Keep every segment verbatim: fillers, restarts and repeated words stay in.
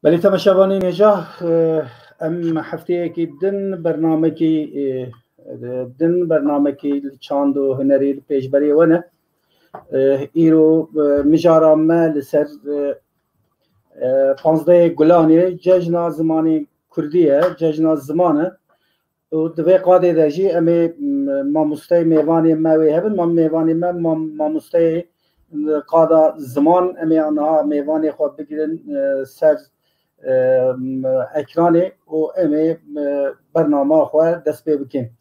Belê, temaşevanên hêja, e, em hefteyekî din bernamekî, e, din bernamekî li çand û hunerî li pêşberiyê we ne. E, îro, e, mijara me li ser, e, e, panzdehê Gulanê cejna zimanê kurdî ye, cejna ziman e. Û di vê qadê de jî em ê, m-, mamosteyê mêvanê me wê hebin, mam-, mêvanê me, mam-, mamosteyê, m-, qada ziman, em ê niha mêvanê xwe bigirin, e, ser, e, m-, ekranê û em ê, m-, bernama xwe dest pê bikin.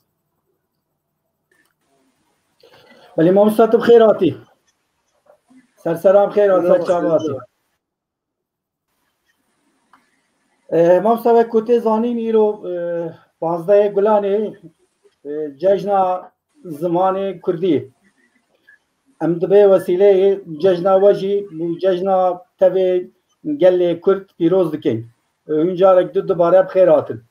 Belê mamosta, tu bi xêr hatî. Serseran bi xêr hatî, ser çava hatî. E, mamosta, wek ku tê zanîn, îro, e, panzdehê Gulanê, e, cejna zimanê kurdî. Em di vê wesîleyê cejna we jî û cejna tevê gelê kurd pîroz dikin. E, hûn carek du dubare bi xêr hatin.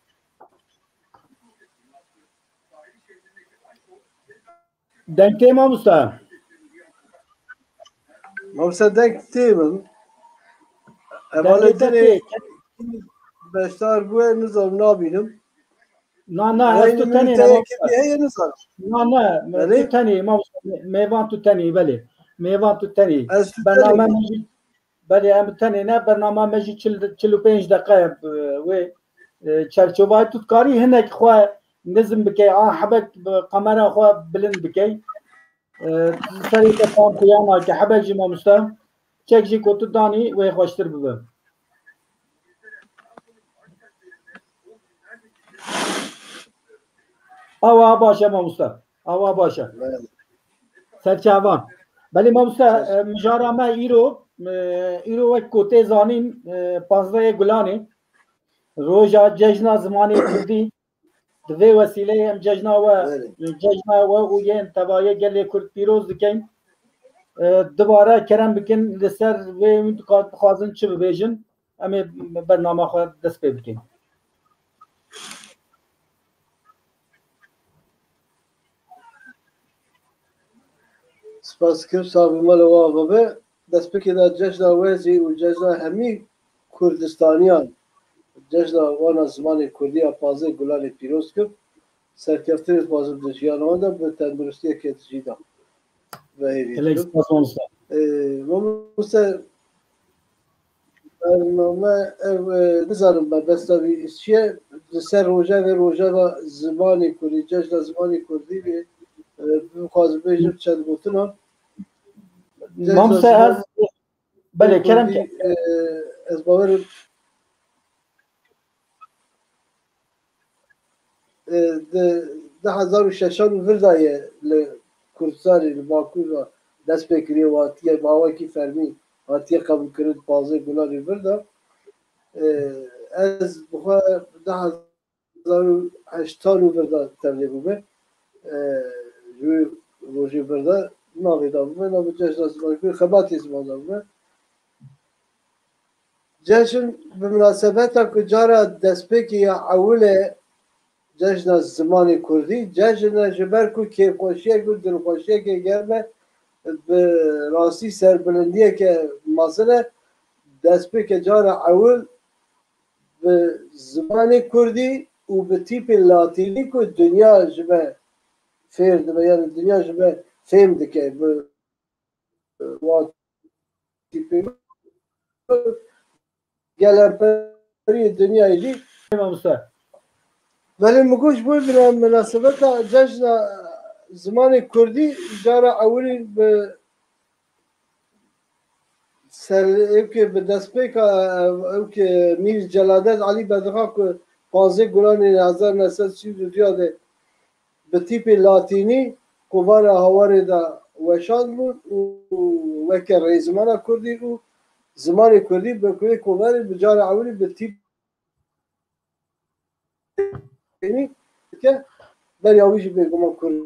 Deng tê, mamosta? Mamosta, deng tê min. Hevalê te tê. Beşdar bûye, nizanim, nabînim. Na, na, ez tu tenê ne, mamosta. Heye, nizanim. Na, na, tu tenê, mamosta. Mêvan tu tenê, belê. Mêvan tu tenê. Ez tu tenê. Bername me jî Belê, em tenê ne, bernama me jî çil, çil û pênc deqe ye, e, wê, e, çerçovayê tu dikarî hinek xwe nizm bikey, an hebek bi kamera xwe bilind bikey. E, serê te tam xuya nake, hebek jî mamoste, çek jî ku tu danî wê xweştir bibe. Awa baş e mamoste. Awa baş e. Belê. Serçavan. Belê mamoste, e, mijara me îro, e, îro wek ku tê zanîn, e, panzdehê Gulanê, roja cejna zimanê kurdî, di vê wesîleyê em cejna we, Belê. cejna we û yên tevayê gelê kurd pîroz dikin. E, dubare kerem bikin li ser wê hûn dika-, dixwazin çi bibêjin? Em ê bernama xwe dest pê bikin. Spas dikim, sax bî, mala we ava be. Destpêkê de cejna we jî û cejna hemî Kurdistaniyan, cejna wana zimanê Kurdî ya panzdehê Gulanê pîroz dikim. Serkeftinê dixwazim di jiyana wan de, bi tenduristiyeke dijî de. Ve hêvî Gelek dikim. Spas mamoste. Ee, mamoste, bername ev, e, nizanim mebesta wî çi ye. Li ser rojevê, rojeva zimanê kurdî, cejna zimanê kurdî wê, e, bixwazim bêjim çend gotina. Cejna Mamoste, zimanê ez, belê, kurdî, kerem ke. E, ez bawerim, e, di du hezar û şeşan û vir de ye li Kurdistanê, li Bakur de dest pê kiriye û hatiye bi awakî fermî hatiye qebûlkirin, panzdeh Gulanê vir de. E, ez bi xwe du hezar û heştan û vir de tevlê bûme. E, ji wê rojê vir de navê da bûme, navê cejna zimanê, xebatê ziman da bûme. Cejn bi minasebeta ku cara destpêkê ya ewil e cejna zimanê kurdî, cejn e ji ber ku kêfxweşiyek û dilxweşiyeke germ e, bi rastî serbilindiyeke mezin e, destpêke cara ewil bi zimanê kurdî û bi tîpê latînî ku dinya ji me fêr dibe, yani dinya ji me fêm dike, bi wan tîpê gelemperî dinyayê jî. Mamoste. Belê, min got ji bo bina-, minasebeta cejna zimanê kurdî cara ewilî bi ser, ewkê bi destpêka, ewkê Mîr Celadet Elî Bedirxan ku panzdeh Gulanê hezar neh sed sî û du de bi tîpê latînî kovara Hawarê de weşandibûn û weke rêzimana kurdî û zimanê kurdî bi wê kovarê bi cara ewilî bi tîpê latînî dike, beriya wî jî bêguman kurdî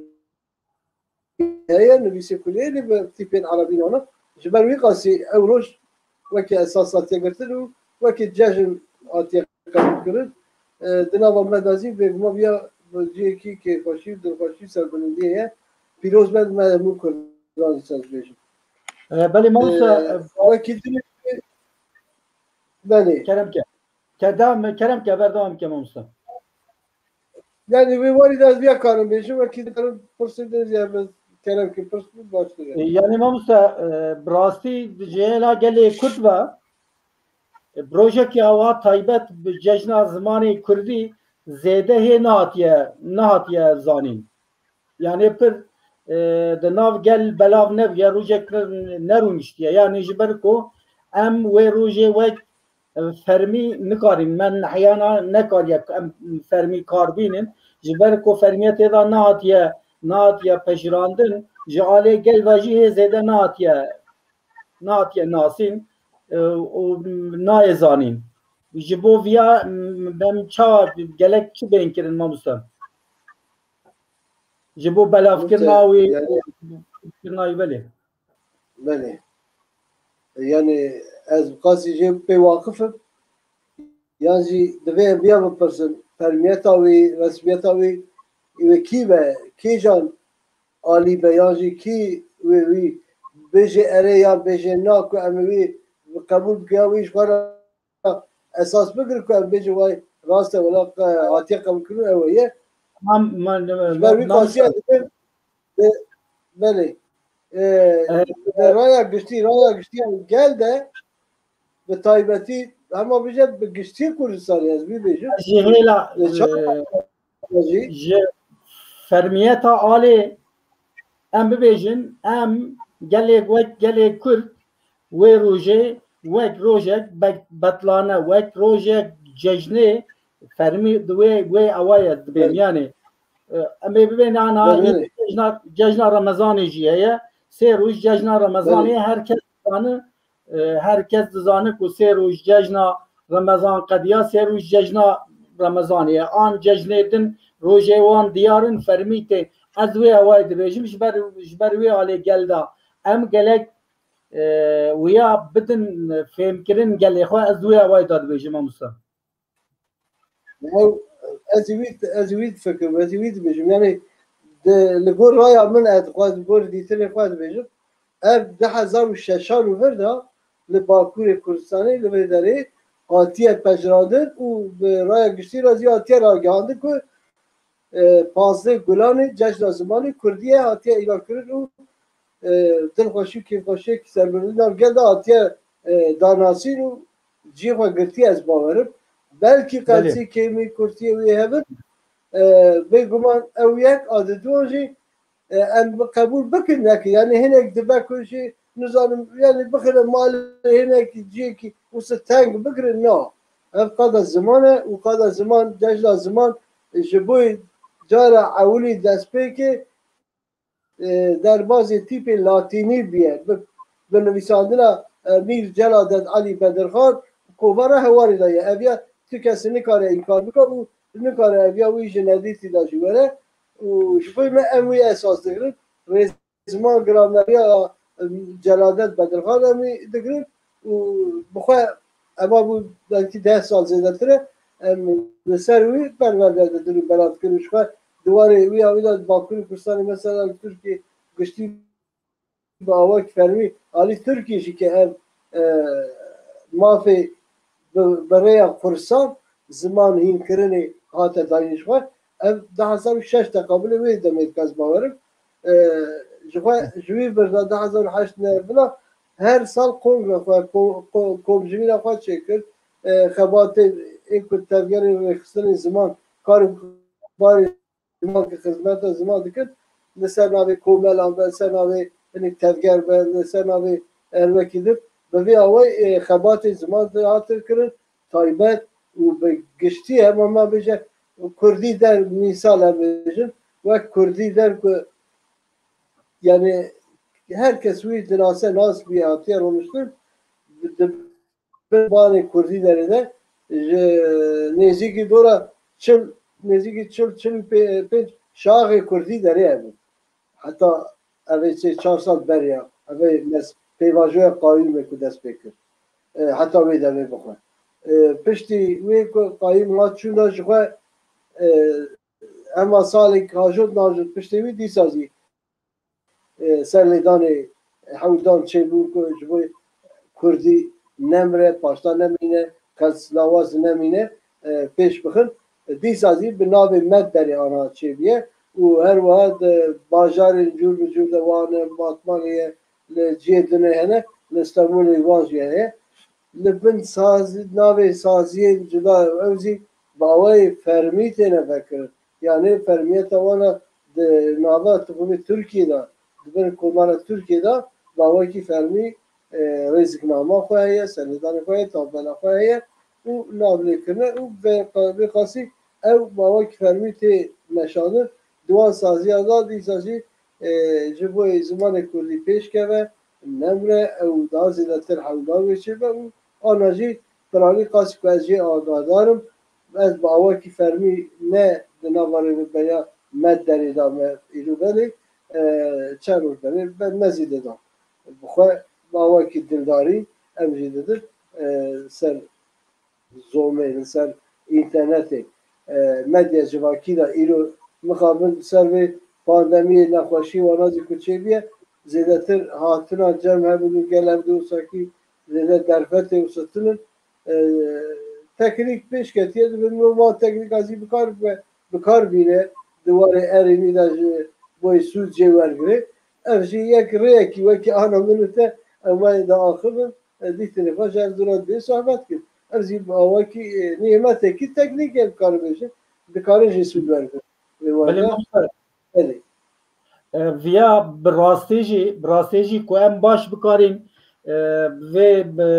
heye, nivîsê kurdî heye, lê bi tîpên erebî nana. Ji ber wî qasî ew roj weke esas hatiye girtin û weke cejn hatiye qebûlkirin. E, di nava me de jî bêguman viya bi cihekî kêfxweşî û dilxweşî û serbilindiyê ye. Pîroz be, me hemû Kurdan jî ser dibêjim. E, belê, mamoste, e, e, wekî din, belê. Kerem ke. Kerem, kerem ke berdewam ke mamoste. Yani wê warî de ez viya karim bêjim, wekî dikarim pirsê de ez kerem ke pirs bû baştir e. Yani mamoste, e, bi rastî di cihêla gelê Kurd ve, e, bi rojekî awa taybet bi cejna zimanê Kurdî zêde hê nehatiye, nehatiye zanîn. Yani pir, e, di nav gel belav nebiye, rojek ne-, nerûniştiye. Yani ji ber ku em wê rojê wek, e, fermî nikarîn, me nehiyana nekariye ku em fermî kar bînin. Ji ber ku fermiyetê de nehatiye, nehatiye pejirandin, ji alê gel ve jî hê zêde nehatiye, nehatiye nasîn, e, û nayê zanîn. Ji bo viya, m-, em çawa gelek çi bên kirin mamoste? Ji bo belavkirina wî, yani, kirina wî belê. Belê. Yani ez bi qasî jê pê waqif im. Yan jî divê em viya bipirsin, fermiyeta wî, resmiyeta wî, wê kî be, kîjan alî be, yan jî kî wê wî bêje erê yan bêje na, ku em ê wî qebûl bikin, yan wî ji xwe re esas bigir ku em bêjin, vay, rast e, wela, e, hatiye qebûlkirin, ew e ye. Em, me, me, Ji ber wî qasî ez dibêm, e, belê. E, e, di raya giştî, raya giştî ya gel de, bi taybetî, hema bêje, bi giştî Kurdistanê ez vî bêjim. Ji hêla, e, çawa e, jî. Ji fermiyeta alê em bibêjin, em gelê wek gelê Kurd wê rojê wek rojek be-, betlane, wek rojek cejnê fermî di wê, wê awayê dibêm. Evet. Yani, e, em ê bibên ana, evet, cejna, cejna Remezanê jî heye. Sê roj cejna Remezanê, evet, her kes dizane, e, her kes dizane ku sê roj cejna Remezan qediya, sê roj cejna Remezanê ye. An cejnê din rojê wan diyar in, fermî tê. Ez wê awayê dibêjim, ji ber, ji ber wê alê gel de em gelek, e, wiya bidin fêmkirin gelê xwe, ez wê awayê de dibêjim, mamoste. Ew, ez ê wî, ez ê wî difikirim, ez ê wî dibêjim. Yani, di, li gor raya min, ez dixwazim, li gor dîtinê xwe dibêjim. Ev du hezar û şeşan û vir de li Bakurê Kurdistanê, li vê derê hatiye pejirandin û bi raya giştî re jî hatiye ragihandin ku, e, panzdeh Gulanê cejna zimanê Kurdî ye, hatiye îlankirin û, e, dilxweşî û kêfxweşiyekî serbirdin nav gel de hatiye, e, danasîn û cihê xwe girtiye, ez bawer im. Belkî, belê, qelsî kêmî kurtiyê wê hebin, e, bêguman ew yek a diduyan jî, e, em bi qebûl bikin nekin. Yani hinek dibe ku jî, nizanim, yani bixirin malê hinek cihekî wisa teng bigirin, na. Ev qada ziman e û qada ziman, cejna ziman, e, ji bo cara ewilî destpêkê, e, derbazê tîpê latînî bûye. Bi, bi nivîsandina, e, Mîr Celadet Elî Bedirxan kovara hewarê de ye. Ev ya tu kesî nikare înkar bike û nikare ev ya wî ji nedîtî de jî were û ji bo me em wî esas digirin. Rêziman grameriya, e, Celadet Bedirxan em wî digirin û bi xwe eva bû belkî deh sal zêdetir e. Em li ser wî perwerde didin û belav dikin û ji xwe di warê wî ya wî de di Bakurê Kurdistanê mesela li Tirkiyê giştî bi awakî fermî alî Tirkiyê jî ke ev, e, mafê bi, bi rêya kursan ziman hînkirinê hate dayîn ji xwe. Ev du hezar û şeş teqabulê wê demê dike, ez bawer im. E, ji xwe, ji wî vir de du hezar û heşt ne vila her sal kongre xwe, ko-, ko-, komjimîna xwe çêkir. E, xebatê ê ku tevgerên rêxistinê ziman, kar û barê ziman, ku xizmeta ziman dikin, li ser navê komelan be, li ser navê hinek tevger be, li ser navê her wekî din, bi vî awayî, e, xebatê ziman hatin kirin, taybet û bi giştî hema me bêje Kurdî der, mîsal em bêjin, wek Kurdî der ku, yani, her kes wî dinase, nas bûye, hatiye rûniştin, di bin banê Kurdî derê de ji nêzîkî dora çil, nêzîkî çil, çil û pê-, pênc şaxê Kurdî derê hebû. Heta evê sê çar sal beriya, evê mes-, pêvajoya qayûmê ku dest pê kir. E, heta wê demê bixwe. E, piştî wê ku qayûm hat çûna ji xwe, e, hema salek hajot najot piştê wî dîsa zî, e, serlêdanê hewldan çêbû ku ji bo Kurdî nemre, paşta nemîne, kes lawaz nemîne, e, pêş bixin. Dîsa jî bi navê Med derê ana çêbûye û her wiha di bajarên cûr bi cûr de wan e, Batmanê ye, li cihê din hene, li Stenbolê wan jî heye. Li bin sazî, navê saziyên cuda ew jî bi awayê fermî têne vekirin. Yanî fermiyeta wana di nava tixûmê Tirkiyê de, di bin komara Tirkiyê de bi awakî fermî, e, rêziknama xwe heye, senedana xwe heye, tabela xwe heye û navlêkirine û vê, vê qasî ew bi awakî fermî tê meşandin. Di wan saziya de dîsa jî, e, ji bo zimanê kurdî pêşkeve, nemre, ew daha zêdetir hewla wê çêbe û ana jî piranî qasî ku ez jê agahdar im, ez bi awakî fermî ne di nava rêveberiya Med derê de me îro belê, e, çend roj belê be me zî didan. Bi xwe bi awakî dildarî em jî didin, e, ser zomê, li ser înternetê, e, medya civakî de îro mixabin ser vê pandemiyê, nexweşî wana jî ku çêbûye, zêdetir hatina cem hebûn û gel ev di wisa kî zêde derfetê wisa tune. E, teknîk pêş ketiye, divê mirov wan teknîka jî bi kar bibe, bi kar bîne, di warê erênî de ji bo yê sûd jê wergire. Ev jî yek rêyekî wekî ana min û te em wayê diaxivin. E, dîtinê xwe ji ez dûra dibê sohbet kir. Ev jî bi awakî, e, nîmetekî teknîk e, dikare bêje. Dikare jê sûd wergire. Vê Belê were. Mamoste. Belê. E, viya bi rastî jî, bi rastî jî ku em baş bikarîn, e, vê bi,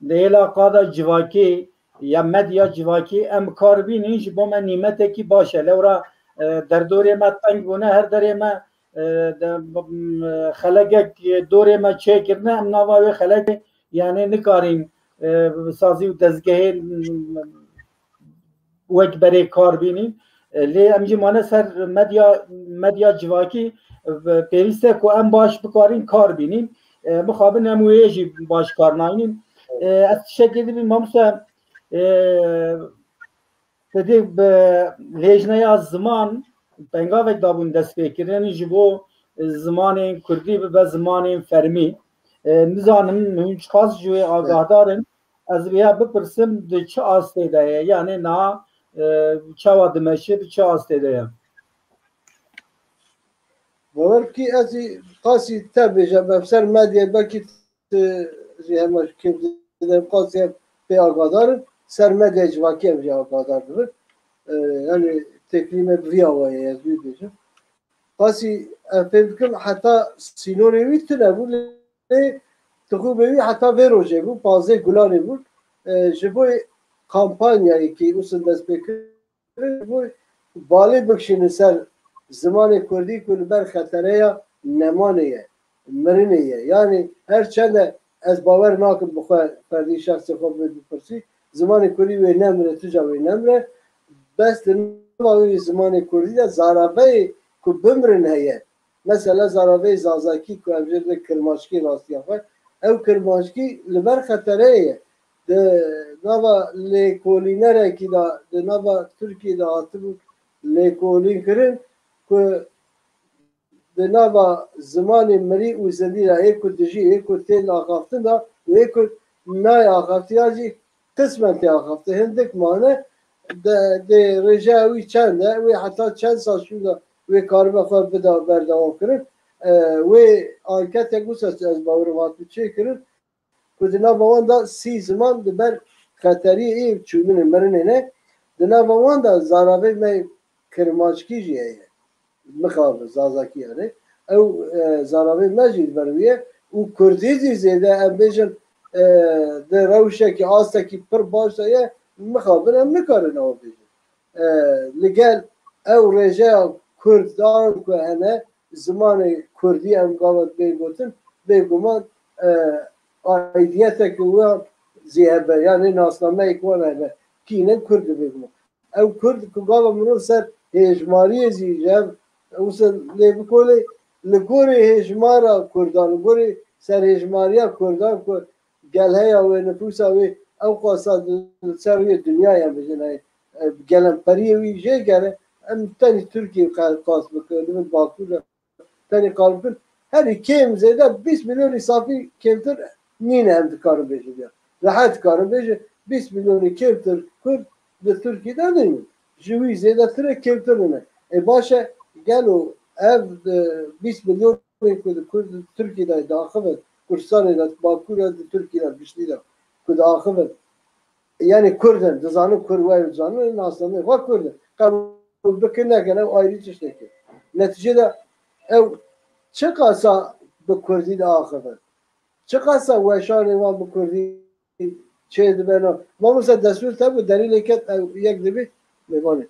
di hêla qada civakî ya medya civakî em kar bînin, ji bo me nîmetekî baş e. Lewra, e, derdorê me teng bûne, her derê me, e, de, m, xelekek dorê me çêkirine, em nava wê xelekê, yanî nikarîn, e, sazî û dezgehê, m, wek berê kar bînîn. E, lê em jî mane ser medya, medya civakî, e, pêwîst e ku em baş bikarîn kar bînîn. E, mixabin em wê jî baş kar nayînîn. E, ez tiştekê dibînim, mamoste, e, te dê bi lêjneya ziman pengavek dabûn destpêkirin ji bo zimanên kurdî bibe zimanên fermî. E, nizanim hûn çiqas ji wê agahdar in. Ez vêya bipirsim, di çi astê de ye? Yanî niha, e, çawa dimeşe, di çi astê de ye? Bawer bikî ez ê qasî te bêjim, em ser medyayê belkî tu jî hema kêm dide, qasî em pê agahdar in. Ser medyayê civakî em jî agahdar dibin. E, yanî têkilî me bi vî awayê ye, ez wî bêjim. Qasî, ez fêm dikim heta sînorê wî tune bû, lê tixûmê wî heta vê rojê bû, pazdeh Gulanê bû. E, ji bo kampanyayekî usin dest pê kirin, ji bo balê bikişînin ser zimanê kurdî ku li ber xetereya nemanê ye, mirinê ye. Yanî her çende ez bawer nakim bi xwe ferdî şexsê xwe bi-, bipirsî, zimanê kurdî wê nemire, tu ca wê nemire, bes di nava wê zimanê kurdî de zaraveyê ku bimirin heye. Mesela zaraveyê zazakî ku em jê dibin kirmanckî rastiya xwe, ew kirmanckî li ber xetereyê ye. Di nava lêkolînerekî de, di nava Tirkiyê de hatibû lêkolînkirin ku di nava zimanê mirî û zindî de, ê ku dijî, ê ku tên axaftin de û ê ku nayê axaftin, ya jî qismen tê axaftin, hindik mane, de, dê rêjeya wî çend e, wê heta çend sal şûnda wê karibe xwe bida berdewam kirin. E, wê anketek wisa ez bawerim hatibû çêkirin. Ku di nava wan de sî ziman li ber xeteriyê ê çûbûnê mirinê ne, di nava wan de zaravê me kirmanckî jî heye. Mixabin, zazakî yanî. Ew, e, zaravê me jî li ber wî ye û kurdî jî zêde, em bêjin, e, di rewşekî, astekî pir baş de ye, mixabin em nikarin ew bêjin. E, li gel ew rêjeya kurdan ku hene, zimanê kurdî em gava bê gotin, bêguman, e, aîdiyeteke wan zî hebe, yanî nasnameyek wan hebe. Kî ne kurd e bêguman. Ew kurd ku gava mirov ser hêjmariyê zî ji hev wisa lê bikolê, li gorî hêjmara kurdan, li gorî serhêjmariya kurdan ku gel heya wê, nifûsa wê ew qasa di ser rûyê dinyayê em bêjin heye, e, gelemperiyê wî jê gere, em tenê Tirkiyê qe-, qas bikin, li vir Bakur de tenê qal bikin. Herî kêm zêde bîst milyonî safî kêmtir nîne, em dikarin bêjin ya. Rehet dikarin bêjin. bîst milyonê kêmtir Kurd di Tirkiyê de nînin. Ji wî zêdetir e kêmtir nîne. Ê baş e, gelo ev, e, bîst milyonê ku di Kurd, Tirkiyê de diaxivin, Kurdistanê de, Bakur e, di Tirkiyê de, giştî de ku diaxivin, yanî Kurd in, dizanin Kurd, we dizanin, nasnameyê xwe Kurd in. Qebûl bikin, nekin, ew ayrî tiştekî. Netîcê de ew çiqasa bi Kurdî diaxivin? Çiqasa weşanê wan bi Kurdî çêdibe? Na, mamoste destûr te bû, derî lê ket, ew yek dibî mêvanê.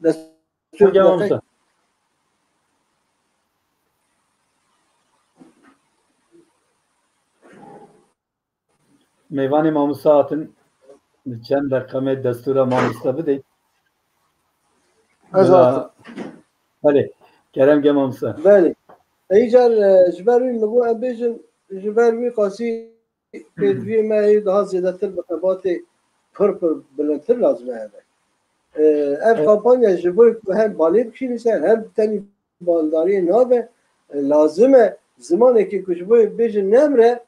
Destûr Hocam te mamoste. Mêvanê mamoste hatin, çend deqe me destûra mamoste bidê. Ez Bila hatim. Belê, kerem ke mamoste. Belê. Îcar, e, ji ber wî min bû em bêjin, ji ber wî qasî pêdiviyê me hê daha zêdetir bi xebatê pir pir bilindtir lazim e hebe. E, ev Evet. kampanya ji bo ku hem balê bikişîne ser, hem tenî baldariyê nabe, e, lazim e zimanekî ku ji bo bêjin nemre,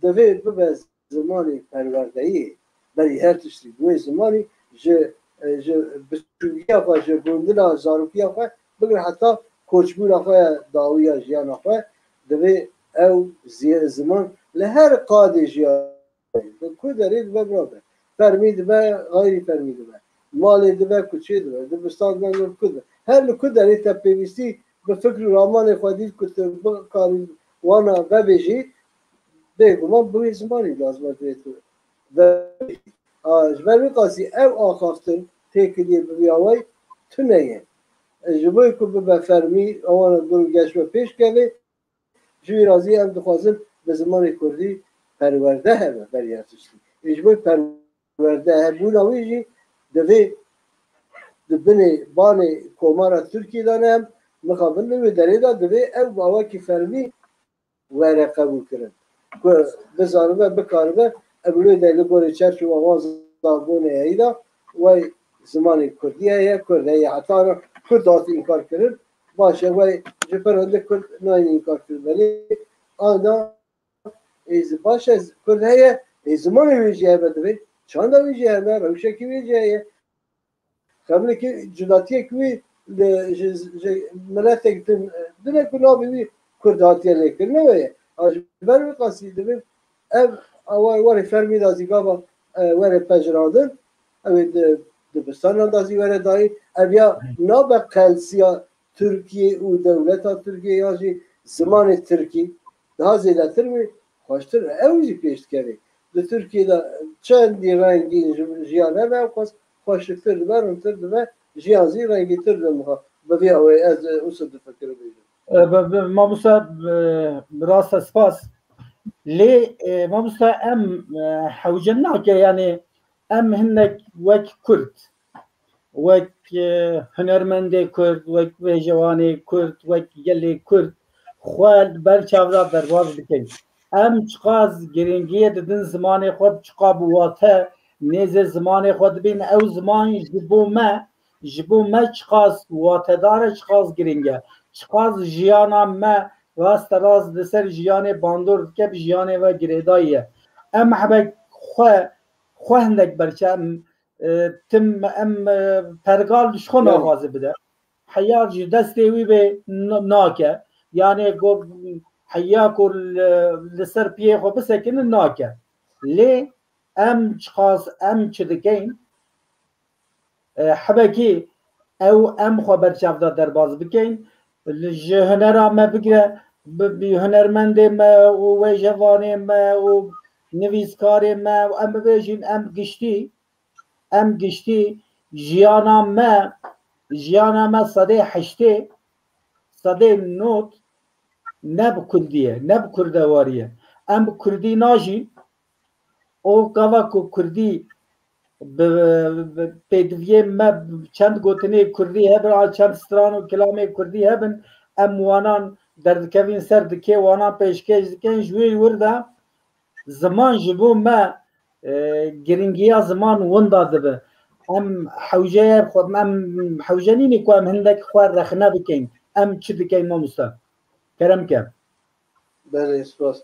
divê bibe zimanê perwerdeyê. Berî her tiştî, bi wê zimanî ji, e, ji biçûkiya xwe, ji gundina zarokiya xwe, bigire heta koçbûna xwe ya dawî ya jiyana xwe, divê ew zi-, ziman li her qadê jiya Bi ku derê dibe bira be. Fermî dibe, xeyrî fermî dibe. Malê dibe, kuçê dibe. Dibistan dibe, li ku dibe. Her li ku derê te pêwîstî bi fikr û ramanê xwe dît ku tu bikarî wana vebêjî, bêguman bi wê zimanî lazim e divê tu vebêjî. A, ji ber wî qasî ev axaftin têkiliyê bi vî awayî tune ye. Ji bo ku bibe fermî, ewana gur û geş ve pêş keve, Ji wî razî em dixwazin bi zimanê kurdî perwerde hebe berî her tiştî. Ê ji bo perwerde hebûna wî jî divê di binê banê Komara Tirkiyê de ne em mixabin li wê derê de divê ew bi awakî fermî were qebûlkirin. Ku bizanibe, bikaribe, ev li wê derê li gorî çerçoveya wan zagonê heyî de wey zimanê kurdî heye, kurd heye. Heta ana kurd hat înkar kirin, baş e, wey ji pir hindik kurd nayên înkar kirin. Belê ana ê zi-, baş e, kurd heye, ê zimanê wê jî hebe divê, çanda wê jî hebe, rewşekî wê jî heye. Xemlekî cudatiyek wî li, ji, ji miletek din, din e ku navê wî kurd hatiye lêkirin, ne wê ye. A ji ber wî qasî divê ev awa were fermî de zî gava, e, were pejirandin, ew ê di, dibistanan de zî were dayîn. Ev ya nabe qelsiya Tirkiyê û dewleta Tirkiyê ya jî zimanê tirkî daha zêdetir wê xweştir e. Ew jî pêş dikeve. Di Tirkiyê de çendî rengîn ji, jiyan hebe, ew qas xweşiktir dibe, rintir dibe, jiyan zî rengîtir dibe. Bi vî awayî ez, e, wisa difikirim bêjim. E, bi, bi, mamoste, e, bi rast e, spas. Lê, e, mamoste, em, e, hewce nake, yanî em hinek wek Kurd, wek, e, hunermendê Kurd, wek vêjevanê Kurd, wek gelê Kurd xwe li ber çav de derbas bikin. Em çiqas girîngiyê didin zimanê xwe, çiqa bi wate nêzê zimanê xwe dibîn. Ew ziman ji bo me, ji bo me çiqas watedar e, çiqas girîng e. Çiqas jiyana me raste rast li ser jiyanê bandor dike, bi jiyanê ve girêdayî ye. Em hebe xwe, xwe hindek berçe, em, e, tim, em, e, pergal ji xwe Evet. naxwaze bide. Heya ji destê wî bê n-, nake. Yanê ku heya ku li, li ser piyê xwe bisekinin nake. Lê em çiqas em çi dikeyn? E, hebekî ew em xwe berçav de derbas bikeyn. Li, ji hunera me bigire, bi, bi hunermendê me û wêjevanê me û nivîskarê me û em bibêjin, em giştî, em giştî jiyana me, jiyana me sedê heştê, sedê nod ne bi kurdî ye, ne bi kurdewarî ye. Em bi kurdî najîn. Û gava ku kurdî bi, bi pêdiviyê me çend gotinê kurdî hebin, a çend stran û kilamê kurdî hebin, em wanan derdikevin ser dikê, wanan pêşkêş dikin. Ji wê wir de ziman ji bo me, e, giringiya ziman winda dibe. Em hewce ye, xwe, em hewce nîne ku em hindek xwe rexne bikin. Em çi dikin mamoste? Kerem ke. Belê, spas.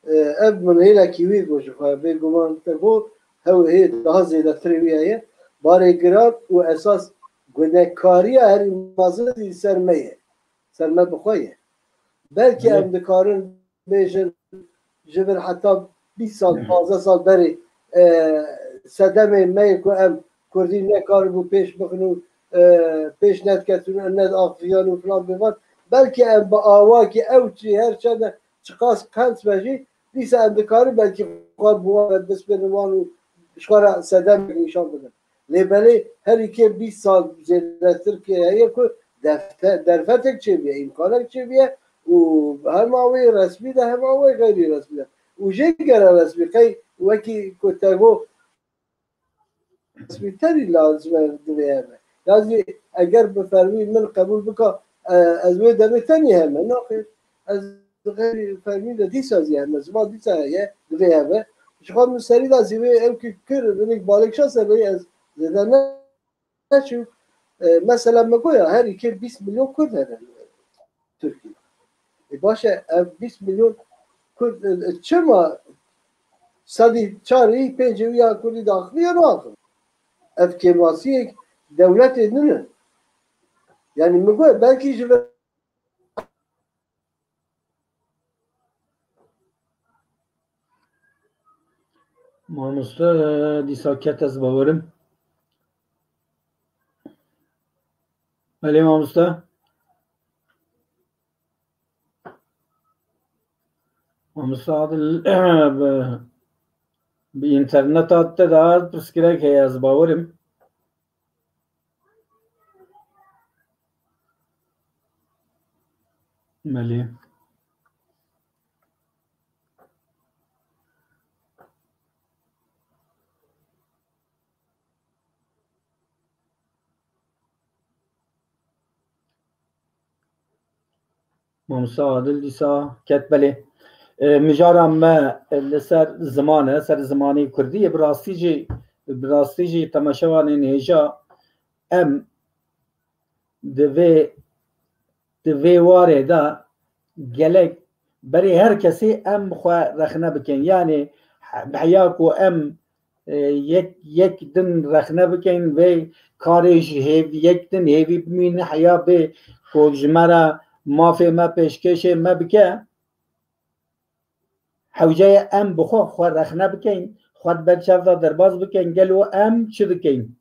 E, ev min hêlekî wî got ji xwe, bêguman te got, ew hê daha zêdetirê wî heye. Barê giran û esas gunekariya herî mezin jî ser me ye. Ser me bi xwe ye. Belkî Belê. em dikarin bêjin ji vir heta bîst sal, pazdeh sal berê, e, sedemê me ye ku em Kurdî nekaribû pêş bixin û, e, pêş nediketin û nediaxifiyan û filan bêvan. Belkî em bi awakî ew çi her çende çiqas qenc be jî, dîsa em dikarin belkî xwe bi wan re bispêrin wan û ji xwe re sedemek nîşan bidin. Lê belê herî kêm bîst sal zêdetir heye ku defte-, derfetek çêbûye, îmkanek çêbûye û hema wê resmî de hema wê xeyrî resmî de. Û jê gere resmî qey wekî ku te got resmî terî lazim e divê hebe. Ya jî eger bi fermî min qebûl bika, e, ez wê demê tenê heme. Naxêr, ez xeyrî fermî de dîsa jî heme. Ziman dîsa heye, divê hebe. Ji xwe min serî de zî wê ew ki kir, minik balêkşa ser wê ez zêde ne neçû. E, mesela me goya herî kê bîst milyon Kurd hene Tirkiye. E, baş e, ev bîst milyon Kurd, e, e, çima sedî çarî pêncî ya Kurdî diaxive ya naaxive? Ev kêmasiyek dewletê din e. Yani min goya belkî ji vir Mamoste, dîsa ket ez bawerim. Belê mamoste. Mamoste Adil, bi, bi înterneta te de pirsgirêk heye, ez bawerim. Belê. Mamoste Adil dîsa ket belê. E, mijara me, e, li ser ziman e, ser zimanê kurdî ye. Bi rastî jî, bi rastî jî temaşevanên hêja em di vê, di vê warê de gelek berê her kesê em xwe rexne bikin. Yanî he-, heya ku em, e, yek, yek din rexne bikin, vê karê ji hêv-, yek din hêvî bimîne heya bê ku ji me re mafê me pêşkêşê me bike. Hewce ye em bi xwe, xwe rexne bikeyn, xwe di ber çav de derbas bikeyn, gelo em çi dikeyn?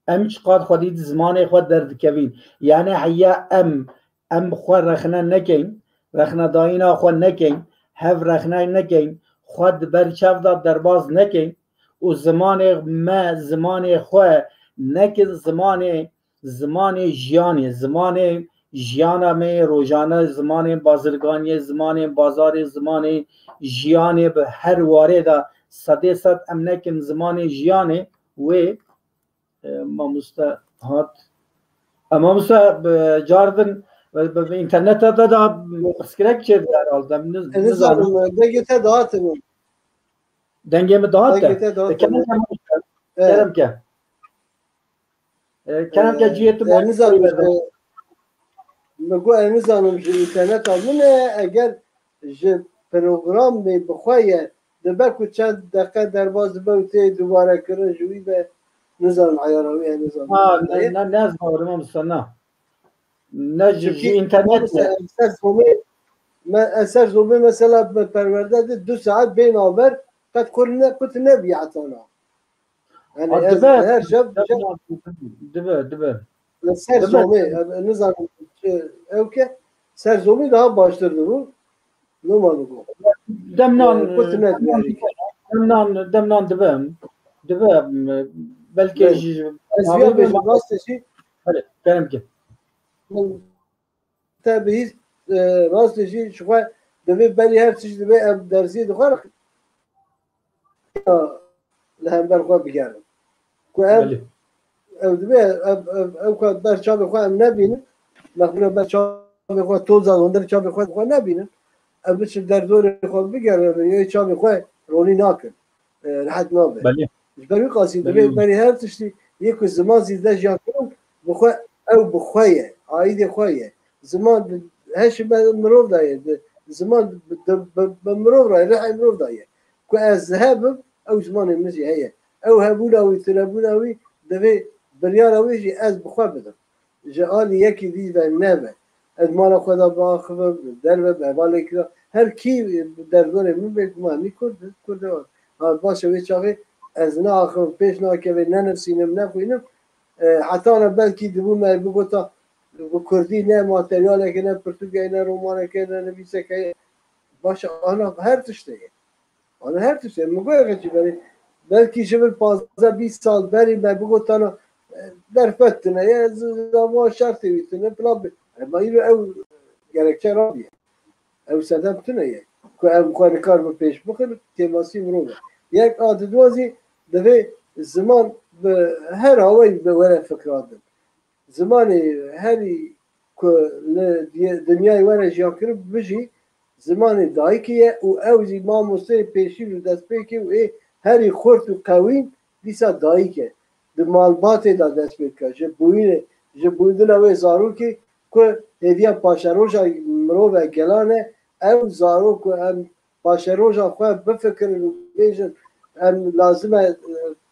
Em çiqas xwedî di zimanê xwe derdikevîn? Yanî heya em, em bi xwe rexne nekeyn, rexnedayîna xwe nekeyn, hev rexne nekeyn, xwe di ber çav de derbas nekeyn û zimanê me, zimanê xwe nekin zimanê zimanê jiyanê, zimanê jiyana me yê rojane, zimanê bazirganiyê, zimanê bazarê, zimanê jiyanê bi her warê de sedê sed em nekin zimanê jiyanê wê, e, mamoste hat. E, mamoste bi car din, bi, bi, bi înterneta te de pirsgirêk çêdibe herhalde. Niz-, E, nizanim. Nizanim, e, dengê te dihatin. Dengê min dihat Dengê te? Te dihat E, kerem te? ke, Evet. kerem ke. E, kerem ke cihê tu E, bak. nizanim, e, min got, e, nizanim ji înterneta min e, eger ji programê bi xwe ye, dibe ku çend deqe derbas dibe û tê dubare kirin ji wî ve, nizanim eyara wî e, nizanim. Ha, ne, ne, ne ez bawerim em sana. Ne ji, ji Çimkî înternet me ne. ser zomê, me, ez ser zomê mesela bi perwerde de du saet bê navber qet kur ne, qut nebî heta na. Yani Ha, ez dibe, her şev, dibe, şev dibe, dibe. Li ser Dibe. zomê, e, nizanim çi ew ke, ser zomê daha baştir dibû. Normal bû. Demnan, E, qut ne demnan, yani. demnan, demnan dibe. Dibe, belkî Belê. ji, Ez abi vîya bêjim, rastê jî Belê, kerem ke. Te bihîst, e, rastê jî ji xwe divê berî her tişt divê em dersiyê di xwe re li hember xwe bigerin. Ku em, Belê. ew divê, ev, ev, ew ku ber çavê xwe em nebînin, mexbûna ber çavê xwe toza li hundir çavê xwe, xwe nebînin, em biçin derdorê xwe bigerin, yê çavê xwe ronî nakin. E, rehet nabe. Belê. Ji ber wî qasî Belê. divê berî her tiştî yê ku ziman zî de jiyan kirin, bi xwe, ew bi xwe ye, aîdê xwe ye. Ziman di heşê me mirov de ye, di, ziman bi, di, bi, bi mirov re ye, rihê mirov de ye. Ku ez hebim, ew zimanê min jî heye. Ew hebûna wî, tunebûna wî, divê biryara wê jî ez bi xwe bidim. Ji alî yekî dî ve nebe. Ez mala xwe de biaxivim, derve bi hevalekî de. Her kî bi derdorê min bê, guma hemî Kurd in, Kurd e. Ha, baş e, wê çaxê ez neaxivim, pêş nakeve, nenivîsim, nexwînim. E, heta ne belkî dibû me bigota, bi kurdî ne materyaleke, ne pirtûkeke, ne romaneke, ne nivîseke. Baş e, ana her tiştê ye. Ana her tiştê. Min got, "Xecî berê, belkî ji vir pazdeh bîst sal berî me bigotana, e, derfet tune ye, z-, zamuan şertê wî tune, filan bi." Ema îro ew gerekçe rabiye. Ew sedem tune ye. Ku em xwe nikar bi pêş bixin, kêmasî mirov e. Yek a didwazî divê ziman bi her awayî bi were fikrandin. Zimanê herî ku li diye-, dinyayê were jiyankirin bijî, zimanê dayikê ye û ew jî mamosteyê pêşîn û destpêkê û ê herî xurt û qewîn dîsa dayik e. Di malbatê de dest pê dike. Ji bûyînê, ji bûyîndina wê zarokê ku hêviya paşeroja mirov e, gelan e, ew zarok ku em paşeroja xwe bifikirin û bêjin, em lazim e, e,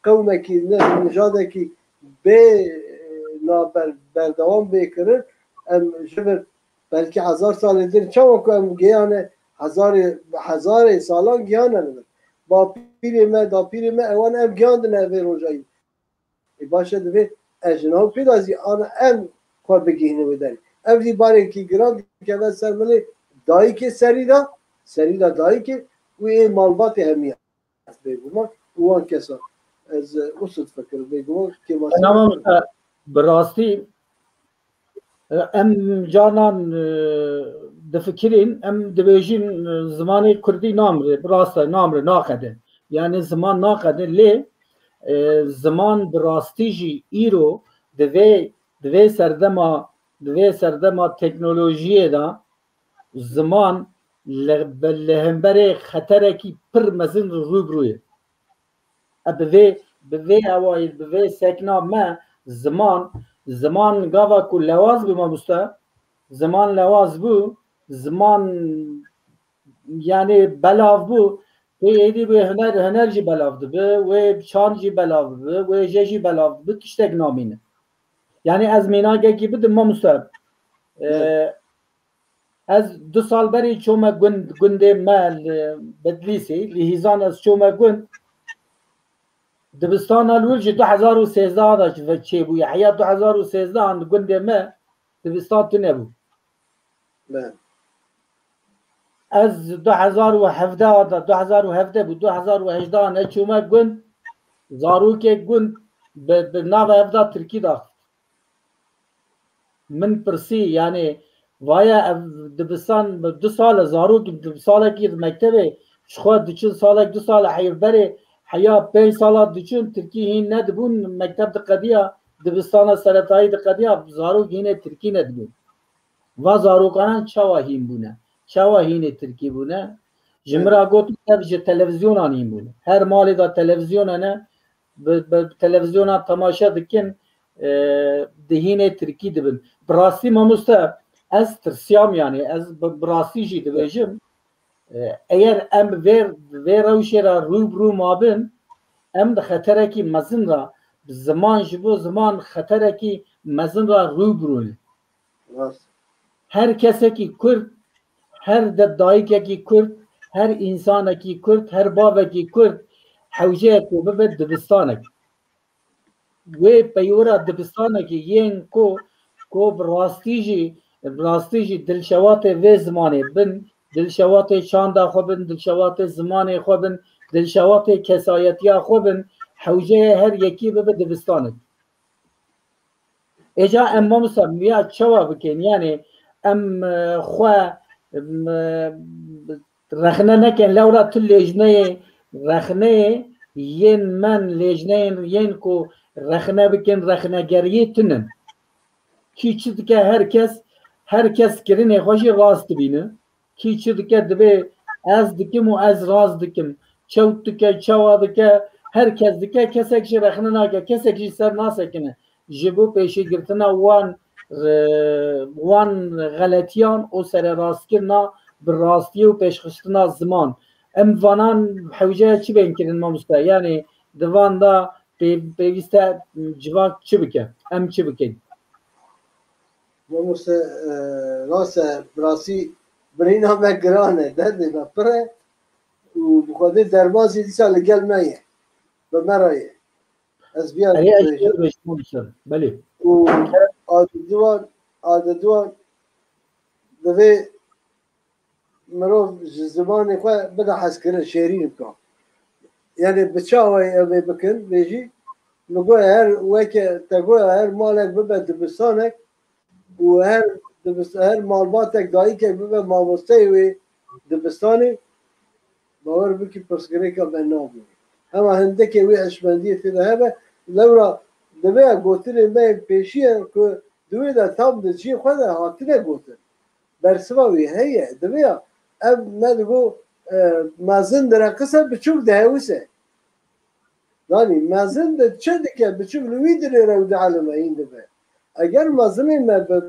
qewmekî, ne, nijadekî bê, e, naber-, berdewam bê kirin, em ji vir belkî hezar salê din, çawa ku em giyane hezarê, hezarê salan giyane li vir. Bapîrê me, dapîrê me, ewan ev giyandine vê rojayî. Ê baş e, divê ez ji nav pê de zî ana em xwe bigihînin wê derê. Ev jî barekî giran dikeve ser milê dayikê serî de, serî de dayikê û ê malbatê hemiya. Bêguman û wan kesa. Ez, e, wisa difikirim, bêguman kêmasî. Tamam, e, bi rastî, e, em canan, e, difikirîn, em dibêjin, e, zimanê kurdî namire, bi rast e, namire, naqede. Yani ziman naqede, lê, e, ziman bi rastî jî îro di vê, di vê serdema, di vê serdema teknolojiyê de ziman li, li hemberê xeterekî pir mezin rû bi rû ye. E, bi vê, bi vê awayî, bi vê sekna me ziman, ziman gava ku lewaz bû mamoste, ziman lewaz bû, ziman, yani, belav bû, wê êdî wê huner, huner jî belav dibi, wê çand jî belav dibi, wê jê jî belav dibi, tiştek namîne. Yani ez mînakekî bidim mamoste. E, Evet. Ez du sal berî çûme gund, gundê me li Bedlîsê, li Hîzan ez çûme gund. Dibistana li wir ji du hezar û sêzdeh de çêbûye. Heya du hezar û sêzdeh an li gundê me dibistan tune bû. Be. Ez du hezar û hevdeh de, du hezar û hevdeh bû, du hezar û hejdeh ne çûme gund, zarokê gund bi, bi nava hevda tirkî daxist. Min pirsî, yani, vaye ev dibistan, du sal e, zarok di salekî di mektebê, ji xwe diçin salek, du sal e, heyv berê, heya pênc sala diçin, tirkî hîn nedibûn, mekteb diqediya, dibistana seretayî diqediya, zarok hînê tirkî nedibûn. Va zarokanan çawa hîn bûne? Çawa hînê tirkî bûne? Ji min Evet. ra got, ev ji televîzyonan hîn bûne. Her malê de televîzyon hene, bi, bi televîzyona temaşe dikin, e, di hînê tirkî dibin. Bi rastî mamoste, ez tirsiyam, yani, ez bi, bi rastî jî dibêjim, e, eger em vê, vê rewşê re rû bi rû mabin, em di xeterekî mezin re, bi ziman, ji bo ziman xeterekî mezin re rû bi rû ne. Rast. Her kesekî Kurd, her de dayikekî Kurd, her însanekî Kurd, her bavekî Kurd hewce ye ku bibe dibistanek. Wê peywira dibistanekî yên ku, ku bi rastî jî, bi rastî jî dilşewatê vê zimanê bin, dilşewatê çanda xwe bin, dilşewatê zimanê xwe bin, dilşewatê kesayetiya xwe bin, hewce ye her yekî bibe dibistanek. Êca em mamoste, em ya çawa bikin? Yani em, e, xwe, em, e, rexne nekin. Lewra tu lêjneyê, rexneyê yên men, lêjneyên yên ku rexne bikin, rexnegeriyê tinin. Kî çi dike, her kes, her kes kirinê xwe jî rast dibîne. Kî çi dike, dibê ez dikim û ez rast dikim. Çewt dike, çawa dike, her kes dike, kesek jî rexne nake, kesek jî ser nasekine. Ji bo pêşîgirtina wan, e, wan xeletiyan û sererastkirina bi rastiyê û pêşxistina ziman. Em vanan hewce çi bên kirin mamoste? Yani Di van de pê-, pêwîste civan çi bike? Em çi bikin? Mamoste, e, rast e, bi rastî birîna me giran e, derdê me pir e û bi xwedê derbazî dîsa li gel me ye. Bi me re ye. Ez viya Erê, ez bêjim. Belê. Û ardidiwan, ardidiwan divê mirov ji zimanê xwe bide hezkirin, şêrîn bike. Yani bi çi awayî ev ê bikin, bêjî, min got her weke te got her malek bibe dibistanek û her dibist-, her malbatek dayikek bibe mamosteyê wê dibistanê, bawer bike pirsgirêka me nabîne. Hema hindikê wê hişmendiyê tê de hebe, lewra divê gotinê me yên pêşî ye ku di wê de tam di cihê xwe de hatine gotin. Bersiva wî heye, divê ya. Ev me digo, e, mezin direqise, biçûk dihewise. Danî, mezin diçe dike, biçûk li wî dinêre û dielime hîn dibe. Eger mezinên me bi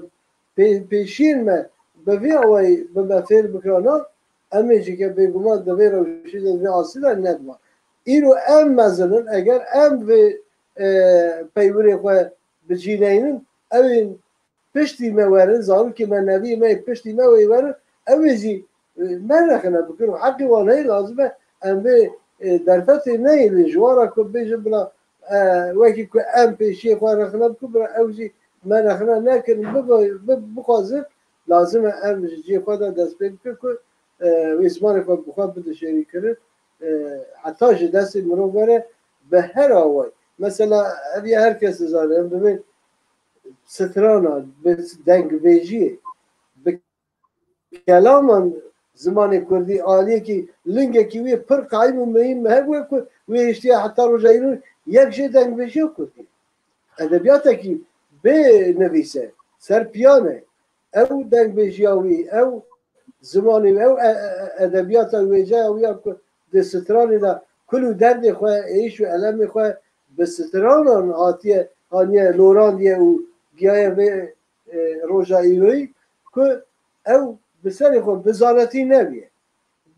pê-, pêşiyên me bi vî awayî bi me fêr bikirana, em ê jî ke bêguman di vê rewşê de, di vê asî de nedima. Îro em mezin in, eger em vê, e, peywirê xwe bi cî neynin, ew ên piştî me werin, zarokê me, neviyê me yê piştî me wê werin, ew ê jî, e, me rexne bikin û heqê wan heye, lazim e em vê, e, derfetê neyê lê ji wan re ku bêjin bila, e, wekî ku em pêşiyê xwe rexne bikin, bila ew jî me rexne nekin, bibe-, bi-, bixwazin, lazim e em ji cihê xwe de dest pê bikin ku, e, wê zimanê xwe bi xwe bide şêrînkirin, e, heta ji destê mirov were bi her awayî. Mesela, ev ya her kes dizane, em divê strana, bi dengbêjiyê, bi kelaman zimanê kurdî aliyekî, lingekî wê pir qeym û mehîm hebûye ku wê hiştiye heta roja îro yek jê dengbêjiya kurdî. Edebiyatekî bê nivîse, ser piyan e. Ew dengbêjiya wî, ew zimanê wî, ew e-, e-, e-, edebiyata wêceya wî ya ku di stranê de kul û derdê xwe, êş û elemê xwe bi stranan hatiye, haniye lorandiye û giyaye vê, e, roja îroyî ku ew bi serê xwe bi zanetî nebiye.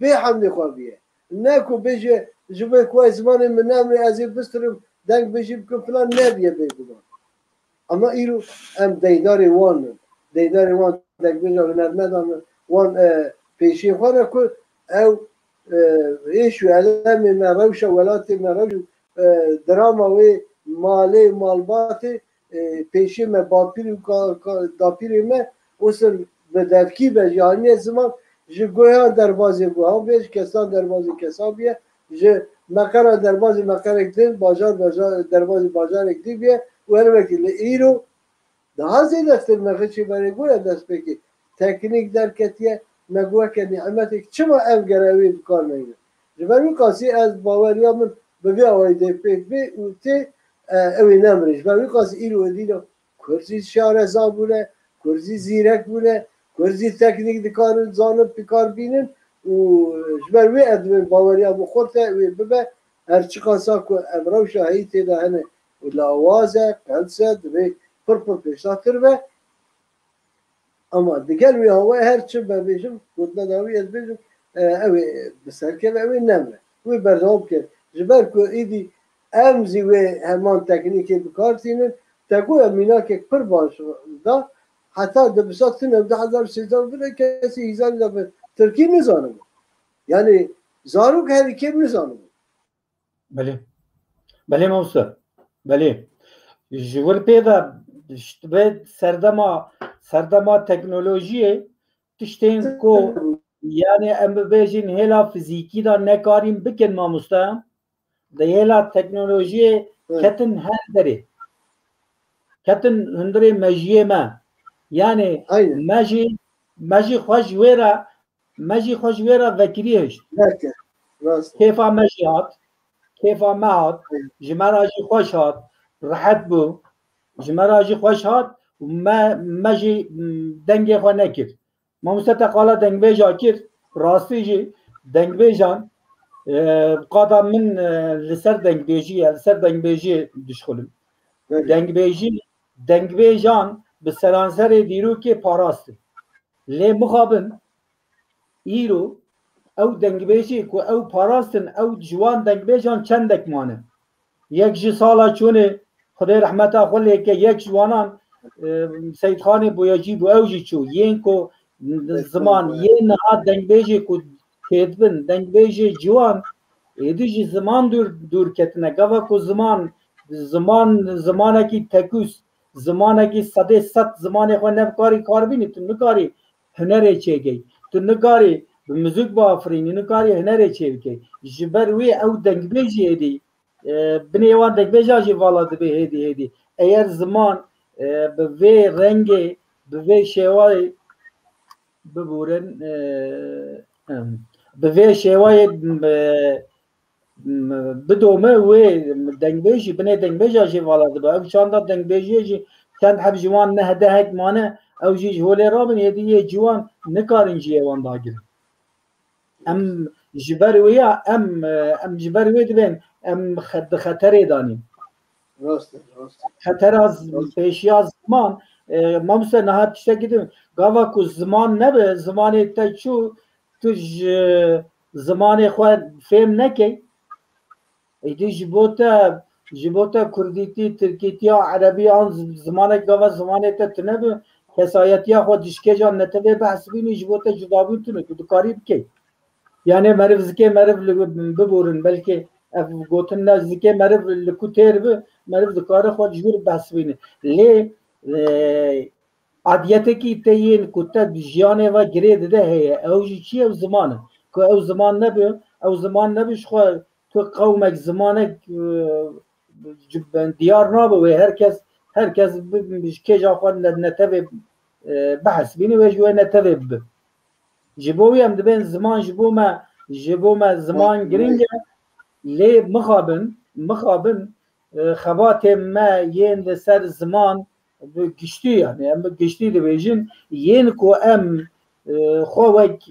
Bê hemdê xwe biye. Ne ku bêje, ji bo ku ez zimanê min nemre, ez ê bistirim, dengbêjî bikim filan, nebiye bêguman. Ama îro em deydarê wan in. Deydarê wan dengbêja hunermedan in. Wan, e, pêşiyê xwe re ku ew, e, êş û elemê me, rewşa welatê me, rewş û, e, drama wê malê, malbatê, e, pêşiyê me, bapîr û ka-, ka-, dapîrê me, ûsir bi devkî be, ji haniye ziman, ji guheyan derbazê guhan bê, ji kesan derbazê kesan bîye, ji meqeran derbazê meqerek din, bajar, bajar, derbazê bajarek din bîye û her wekî li îro daha zêdetir me xişê berê goya destpêkê teknîk derketiye, me got weke nîmetek, çima ev gere wê bi kar neyne? Ji ber wî qasî ez baweriya min bi vê awayî dê pêk bê û tê, e, ew ê nemre. Ji ber wî qasî îro êdî de Kurd jî şareza bûne, Kurd jî zîrek bûne, Kurd jî teknîk dikarin zanin, bi kar bînin û ji ber wê ez divê baweriya min xurt e, wê bibe. Her çiqasa ku ev rewşa heyî tê de hene û lawaz e, qels e, divê pir pir pêşdatir be. Ama digel wê hawayê her çi me bêjim, gotina dawî ez bêjim, e, ew ê bi ser keve, ew ê nemre. Wê berdewam bike. Ji ber ku êdî em zî wê heman teknîkê bi kar tînin, te goya mînakek pir baş da, heta di bisa tune du hezar sêzdeh bide kesî hîzanî de bi tirkî nizanibû. Yani zarok herî kêm nizanibû. Belê. Belê mamoste. Belê. Ji wir pê de, ji vê serdema, serdema teknolojiyê tiştên ku, yani em bibêjin hêla fizîkî de nekarîn bikin mamoste, di hêla teknolojiyê, hı, ketin her derê. Ketin hundirê mejiyê me. Yani, aynen, me jî, me jî xwe ji wê re me jî xwe ji wê re vekirî hişt. Belke, rast e. Kêfa me jî hat, kêfa me hat, aynen, ji me re jî xweş hat, rehet bû, ji me re jî xweş hat û me, me jî, m, dengê xwe nekir. Mamoste te qala dengbêja kir, rastî jî dengbêjan, e, qada min, e, li ser dengbêjî ye, li ser dengbêjiyê dişxulim. Belê. Dengbêjî, dengbêjan bi seranserê dîrokê parastin. Lê mixabin, îro ew dengbêjê ku ew parastin, ew ji wan dengbêjan çendek mane. Yek ji sala çûnê, Xwedê rehmeta xwe lê ke, yek ji wanan, e, Seyîdxanê Boyacî bû, ew jî çû. Yên ku ziman, yên niha dengbêjê ku têdibin, dengbêjê ciwan, êdî ji ziman dûr, dûr ketine. Gava ku ziman, ziman, zimanekî tekûz, zimanekî sedê sed zimanê xwe ne bikarî karbînî, tu nikarî hunerê çêkey. Tu nikarî bi muzîk biafirînî, nikarî hunerê çêbikey. Ji ber wê ew dengbêjî êdî, e, binê wan dengbêjan jî vala dibe hêdî hêdî. Eger ziman, e, bi vê rengê, bi vê şêwayê, bibûrin, e, em, bi vê şêwayê, e, m-, bidome wê dengbêjî, binê dengbêja jî vala dibe. Ev çanda dengbêjiyê jî çend heb ji wan neh dehek mane, ew jî ji holê rabin, êdî yê ciwan nikarin cihê wan dagirin. Em ji ber wê ya, em, em ji ber wê dibên, em xe-, di xeterê danîn. Rast e, rast e. Xetera z-, Rast. Pêşiya ziman, e, mamoste niha tiştekî din, gava ku ziman nebe, zimanê te çû, tu ji zimanê xwe fêm nekey. Êdî ji bo te, ji bo te kurdîtî, tirkîtî ya erebî an z-, zimanek gava zimanê te tune bi, kesayetiya xwe dişkêjan netewê behsibînî ji bo te cudabûn tune, tu dikarî bikey. Yani meriv zikê meriv li biborin, belkî ev gotin ne zikê meriv li ku têr bi, meriv dikare xwe ji wir behsibîne. Lê, e, adiyetekî te yên ku te bi jiyanê ve girê dide heye. Ew jî çi ye? Ew ziman e. Ku ew ziman nebi, ew ziman nebi ji xwe tu qewmek, zimanek, e, diyar nabe wê. Her kes, her kes bi, bi, ji kêja xwe ne-, netevê, e, bihesibîne wê ji wê netevê bibe. Ji bo wî em dibên ziman ji bo me, ji bo me ziman giring e. Lê mixabin, mixabin, e, xebatên me yên li ser ziman bi giştî, yani em bi giştî dibêjin, yên ku em, e, xwe wek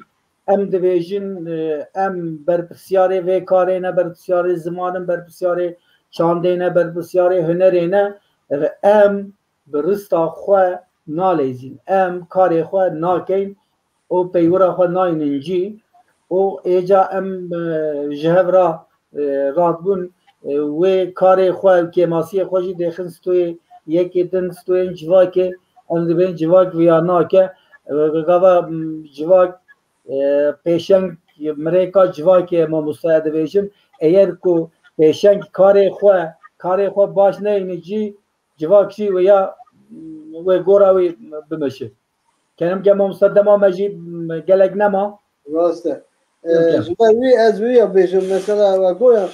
em dibêjin, e, em berpirsyarê vê karê ne, berpirsyarê ziman in, berpirsyarê çandê ne, berpirsyarê hunerê ne, e, em bi rista xwe naleyzîn. Em karê xwe nakeyn û peywira xwe naynin cî û êca em, e, ji hev ra, e, radbûn, e, wê karê xwe û kêmasiyê xwe jî dêxin stoyê yekê din, stoyên civakê, em dibên civak viya nake. E, gava, m, civak, e, pêşeng mirêka civakê ye, mamoste, dibêjim. Eger ku pêşeng karê xwe, karê xwe baş neyne cî, civak jî wê ya, wê gora wî bimeşe. Kenim ke mamoste dema me jî gelek nema. Rast e. Yok, e, yok. Ji ber wî ez wî ya bêjim, mesela ew goya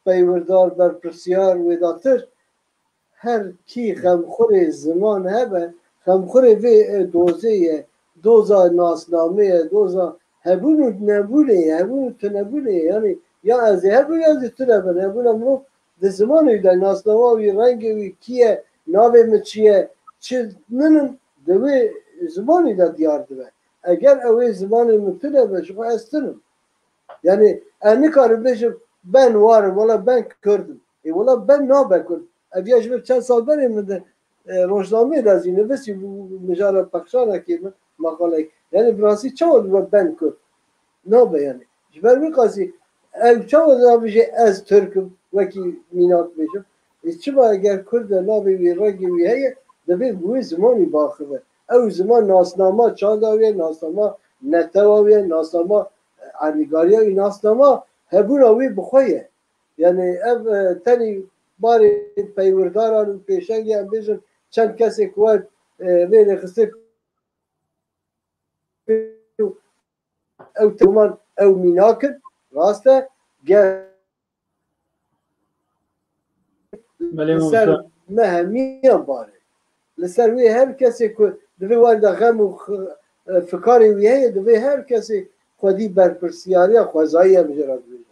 peywirdar, berpirsiyar, wêdatir, her kî xemxurê ziman hebe, xemxurê vê, e, dozê ye, doza nasnamê ye, doza hebûn û nebûnê ye, hebûn û tunebûnê ye. Yani ya ez ê hebûn ya ez ê tunebin. Hebûna mirov di zimanê de, nasnama wî, rengê wî, kî ye, navê min çi ye, çi min in, di wê zimanî de diyar dibe. Eger ew ê zimanê min tune be, ji xwe ez tunim. Yani ez nikarim bêjim ben war im, wela ben kurd im. Ê wela ben nabe kurd. Ev ya ji vir çend sal berê min di, e, rojnameyê de zî nivîsî, mijara pexşanekê min, maqaleyek. Yani bi rastî çawa dibe ben kurd? Nabe yani. Ji ber wî qasî ew çawa nabêje ez Tirk im, wekî mînak bêjim. Ê çima eger Kurd e, navê wî, rengê wî heye, divê bi wê zimanî biaxive. Ew ziman nasnama çanda wî ye, nasnama netewa wî ye, nasnama, e, erdnîgariya wî, nasnama hebûna wî bi xwe ye. Yani ev, e, tenî barê peywirdaran û pêşengê em bêjin çend kesê ku wer, e, vê rêxistin ew teman ew mînak in, rast e, ger Belê li ser mamoste. Me hemiyan barê. Li ser wê her kesê ku divê wan de xem û x-, e, fikarê wî heye, divê her kesê xwedî berpirsiyariya xwezayî em jê re dibêjin.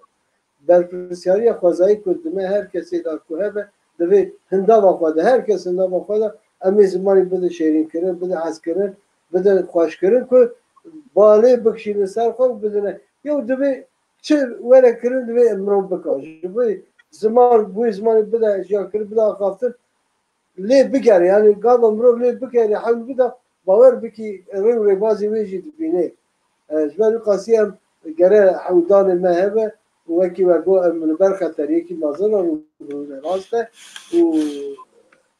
Berpirsiyariya xwezayî ku di me her kesê de ku hebe, divê hindava xwe de, her kes hindava xwe de em ê zimanî bide şêrînkirin, bide hezkirin, bide xweşkirin ku balê bikişînin ser xwe û bidine. Yew divê çi were kirin divê mirov bika. Ji bo ziman, bo zimanê bide jiyankirin, bide axaftin, lê bigere. Yani gava mirov lê bigere, hewl bida, bawer bikî rê û rêbazê wê jî dibînê. E, ji ber wî qasî em gere hewldanê me hebe, Û wekî we got, em li ber xeteriyekî mezin re rû bi rû ne, rast e. Û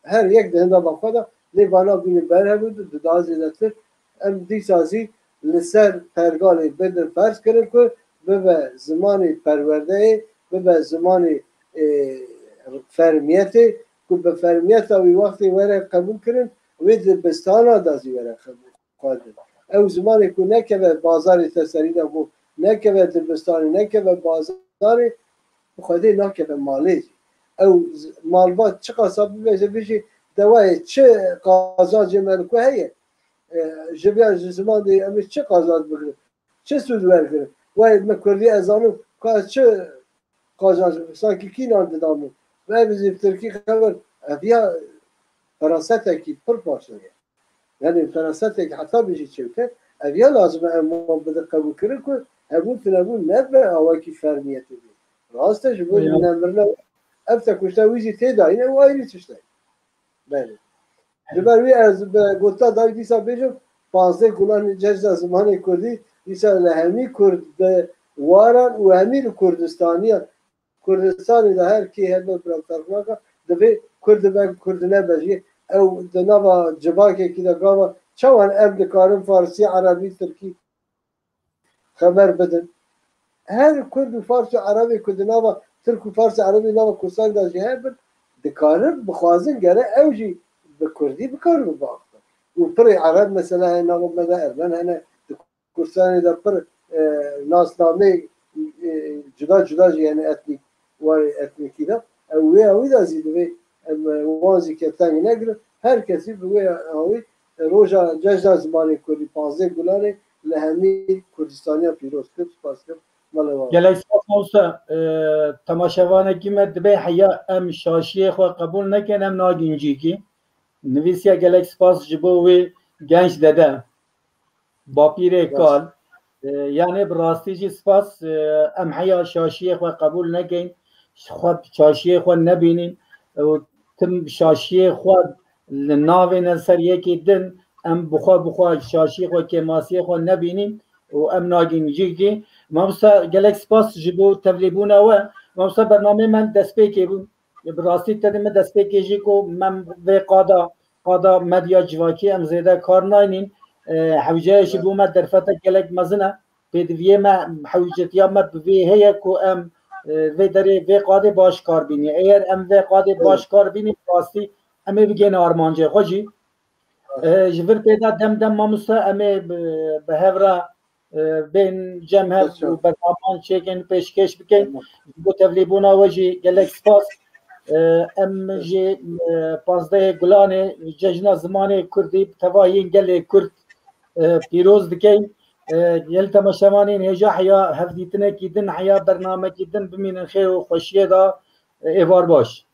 her yek di hindava xwe de lê vana bînin ber hev û di daha zêdetir em dîsa zî li ser pergalê bidin ferz kirin ku bibe zimanê perwerdeyê, bibe zimanê, e, fermiyetê, ku bi fermiyeta wî wextê were qebûl kirin, wê dibistana de zî were qebûl xwendin. Ew zimanê ku nekeve bazarê te serî de bû, nekeve dibistanê, nekeve bazarê, bi Xwedê nakeve malê jî. Ew z-, malbat çiqasa bibêje, bijî dewayê çi qazancê me li ku heye? E, ji vê ji ziman de em ê çi qazanc bigirin? Çi sûd wergirin? Wayê me kurdî ez zanim, ka ez çi qazanc bigirim? Sankî kî nan dida min? Ve bizî tirkî xeber, ev ya ferasetekî pir paştine ye. Yani ferasetek heta bijî çewte, ev ya lazim e em wan bidin qebûlkirin ku hebûn tunebûn nebe awakî fermiyetê bî. Rast e, ji bo Ya. nemirine ev te kuşta wî jî tê dayîne, ew ayrî tişt e. Belê. Ji ber wî ez bi gota dayî dîsa bêjim, pazdeh gulanê cejna zimanê kurdî, dîsa li hemî kurd bi waran û hemî li Kurdistaniyan Kurdistanê de her kê hebe bila ferq nake, divê Kurd be, Kurd nebe jî, ew di nava civakekî de gava çawan em dikarin Farsî, Erebî, Tirkî xeber bidin. Her Kurd û Fars û Erebê ku di nava Tirk û Fars û Erebê nava Kurdistanê de jî hebin, dikarin, bixwazin gere ew jî bi Kurdî bikarin biaxivin. Û pirê Ereb mesela heye nava me de, Ermen hene, di Kurdistanê de pir, e, nasnameyê, e, cuda cuda jî hene etnîk, warê etnîkî de. Ew wê awî de zî divê em, e, wan zî keteng negirin. Her kesî bi wê awî, e, roja cejna zimanê kurdî, pazdeh Gulanê, li hemî Kurdistaniya pîroz kir, spas kir. Mele wan. Gelek spas mamoste, e, temaşevanekî me dibe heya em şaşiyê xwe qebûl nekin, em nagin cîkî. Nivîsiya gelek spas ji bo wê genç dede. Bapîrê Baş. Kal, e, yanê bi rastî jî spas, e, em heya şaşiyê xwe qebûl nekeyn, xwe şaşiyê xwe nebînîn, û tim şaşiyê xwe li navêne ser yekê din, em bi xwe, bi xwe şaşiyê xwe, kêmasiyê xwe nebînîn û em nagîn cîkî. Mamosta, gelek spas ji bo tevlîbûna we. Mamosta, bernameyê me destpêkê bû. Bi rastî te dî min destpêkê jî ku me vê qada, qada medya civakî em zêde kar naynîn. E, hewceyê jî bo me derfetek gelek mezin e. Pêdiviyê me, hewcetiya me bi vê heye ku em, e, vê derê vê qadê baş kar bînî. Eger em vê qadê baş kar bînî, bi rastî em ê bigihîne armancê xwe jî. E, ji vir pê de dem dem mamoste em ê bi, bi hev re, e, bên cem hev û bernaman çêkin, pêşkêş bikin. Ji bo tevlîbûna we jî gelek spas. E, em jî, e, pazdehê Gulanê cejna zimanê kurdî bi tevahiyên gelê kurd, e, pîroz dikeyn. E, gelî temaşevanên hêja heya hevdîtinekî din, heya bernamekî din bimînin xêr û xweşiyê de, e, êvar baş.